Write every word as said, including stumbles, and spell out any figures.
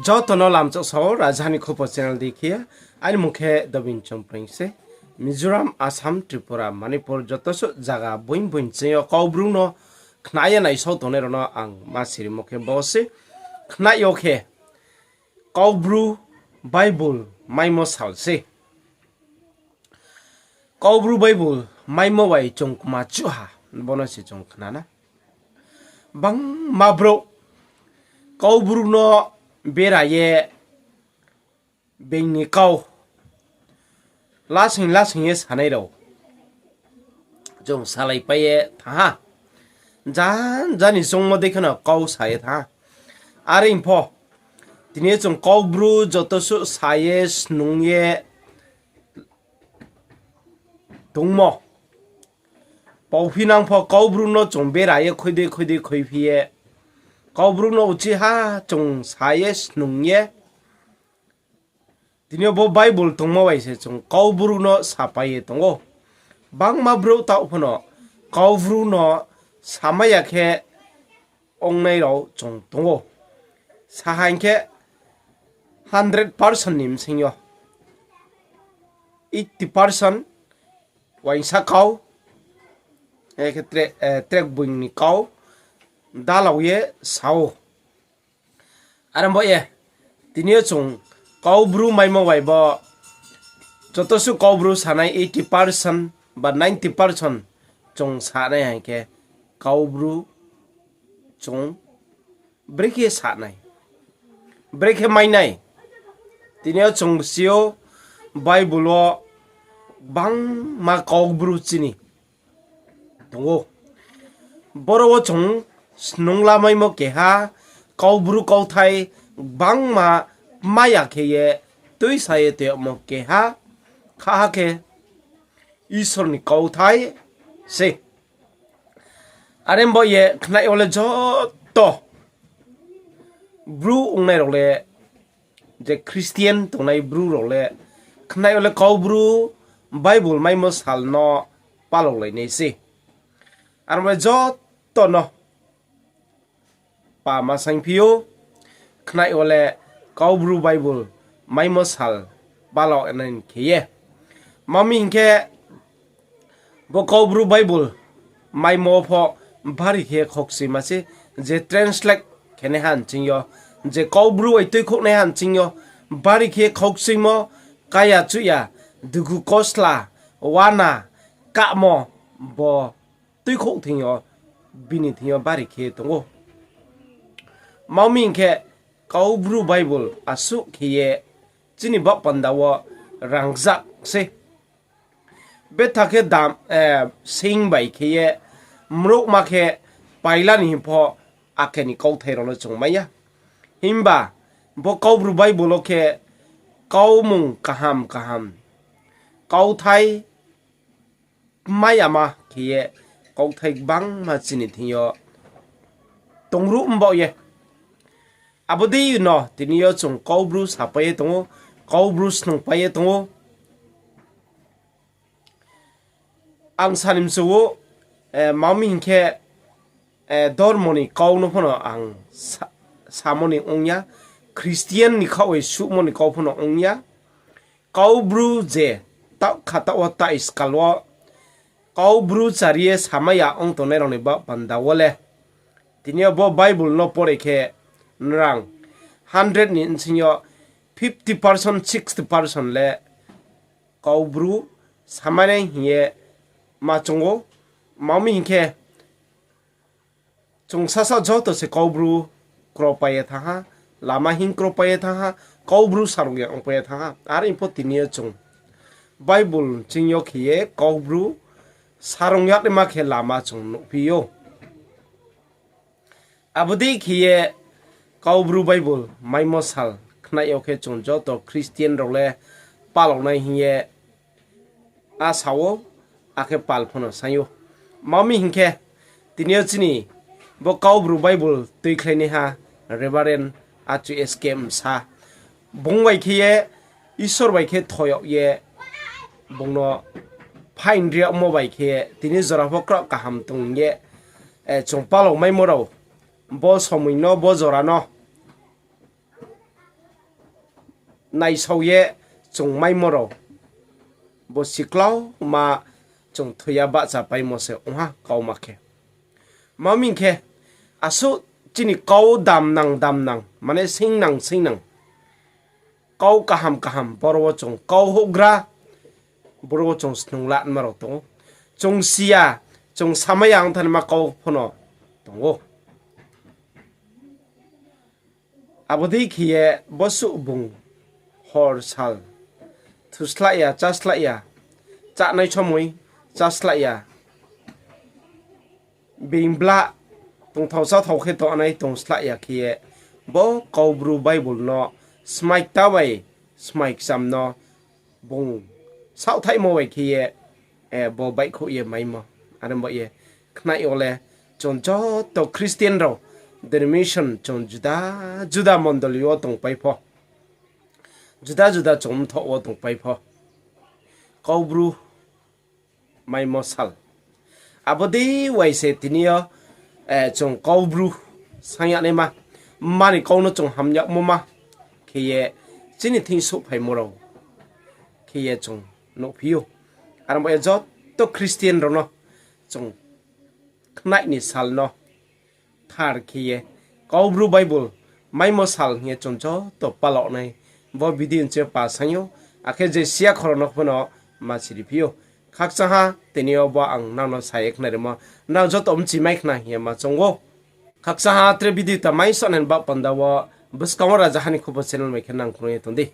Joto no lamchak sao, Rajhani Khupo channel di khe. Aini mung khe Dobin Chongpreng se. Mizoram, Assam, Tripura, Manipur joto suh zaga boing boing ching yo Kaubru no khna ye naisao tongnai rao no ang ma sirimo khe bo se. Khna yo khe Kaubru Bible maimo sal se. Kaubru Bible maimo bai chung kma chuha, bo no se chung khna na. Bangma brouh Kaubru no bera ye being ni kau lasing lasing ye sanai rao chung salaipai ye thanng ha. Jan jani chungmo dei kheno kau sa ye thanng ha. Are pho, tini yo chung Kaubru joto suh sa ye snung ye tongmo. Pauphinang pho Kaubru no chung bera ye khui dei khui dei khuiphi ye, Kaubru no uchih ha chung sa ye snung ye, tini yo bo Bible tongmo bai se chung Kaubru no sapai ye tong ou. Bangma brouh taoh phano Kaubru no samai ya khe ongnai rao chung tong ou. Sa ha hing khe hundred percent ni bsing yo eighty percent uaingsa kau, akhe tre-, eh, trek boing ni kau dalau ye sa ou. Are bo ye, tini yo chung Kaubru maimo bai bo joto suh Kaubru sanai eighty percent ba ninety percent chung sanai hing khe Kaubru chung brekhe sanai, brekhe mainai. Tini yo chung si ou Bible wo gbangma Kaubru chini tong ou. Boro wo chung snung lamaimo keha, Kaubru kauthai gbangma maya khe ye tuisa ye toimo keha, khaha khe Isor ni kauthai se. Are bo ye khnai yo le joto Bru ongnai rao le, je Christian tongnai Bru rao le, khnai yo le Kaubru Bible maimo sal no palaulainai se. Are bo joto no pa ma saingphi ou, khnai yo le Kaubru Bible maimo sal palaunai khe ye. Ma mi hing khe, bo Kaubru Bible maimo pho bari khe khaukchuima se, je translate khenaiha nching yo, je Kaubru bai tuikhouhnaiha nching yo, bari khe khaukchuimo, kaya chuhya, dugu kosla, uana, kahmo, bo tuikhouh thing yo, bini thing yo bari khe tong ou. Ma mi hing khe, Kaubru Bible asuh khe ye chini baoh panda wo rangjak se. Betha khe dam, eh, sing bai khe ye mrouhma khe paila ni hing pho akhe ni kauthai rao no chung mai ya. Himba bo Kaubru Bible wo khe kaumung kaham kaham, kauthai mai yama khe ye kauthai gbangma chini thing yo tongruh mbaoh ye. Abo dei no tini yo chung Kaubru sapai ye tong ou, Kaubru snungpai ye tong ou. Ang sa ni mchu ou, eh, ma mi hing khe, eh, dormo ni kau no phano ang sa-, samo ni ong ya, Christian ni khaoh bai suhmo ni kau phano ong ya. Kaubru je taoh kha taoh wo tai skal wo Kaubru chari ye samai ya ong tongnai rao ni baoh panda wo le, tini yo bo Bible no pore khe nrang hundred ni bsing yo fifty percent, sixty percent le Kaubru samai nai hing ye ma choung ou. Ma mi hing khe, chung sasa joto se Kaubru kropai ye thanng ha, lama hing kropai ye thanng ha, Kaubru sarung ya ongpai ye thanng ha. Are pho tini yo chung Bible ching yo khe ye Kaubru sarung yagnaima khe lama chung nuhphi ou. Abo dei khe ye Kaubru Bible maimo sal khnai yo khe chung joto Christian rao le palaunai hing ye a sa ou, akhe pal phano saing ou. Ma mi hing khe, tini yo chini bo Kaubru Bible tuikhlainaiha Reverend Achu S K Msa, bung bai khe ye, Isor bai khe thoyag ye, bung no phaing ri yagmo bai khe ye, tini jora pho kraoh kaham tong ye, eh, chung palaumaimo rao, bo somoi no, bo jora no, naisao ye chung maimo rao, bo siklauma chung thoi ya bahchapaimo se ong ha kauma khe. Ma ming khe, asuh chini kau damnang damnang, mane seingnang seingnang, kau kaham kaham, boro wo chung kau houhgra, boro wo chung snung lanma rao tong ou. Chung si ya, chung samai ya ong thanngma kau pho no tong ou. Abo dei khe ye bosuh bung hor sal thuslai ya, cháslai ya, chánai somoi cháslai ya, being bla tongthao cháthao khe tongnai tongslai ya khe ye, bo Kaubru Bible no smai kta bai smai kcham no bung saohthaihmo bai khe ye, bo baihkhouh ye maimo. Are baoh ye khnai yo le chung joto Christian rao, denomination chung juda juda mondoli wo tongpai pho, juda juda chung mthoh wo tongpai pho, Kaubru maimo sal. Abo dei wai se tini yo, chung Kaubru saing yag naima, mma ni kau no chung ham yagmo ma khe ye chini thing souhphaimo rao khe ye chung nuhphi ou. Are baoh ye joto Christian rao no chung khnai ni sal no thar khe ye Kaubru Bible maimo sal hing ye chung joto palao nai bo video ni ching yo pa saing ou, akhe je siya khorang no pho no ma siri phi ou. Khakchang ha, tini yo bo ang nang no sa ye khnarimo, nrao joto mchimai khna hing ye ma choung ou. Khakchang ha, tre video ta mai soh nai ni baoh panda wo, buskang wo Rajaha ni Khupo channel bai khe nang krung ye tong di.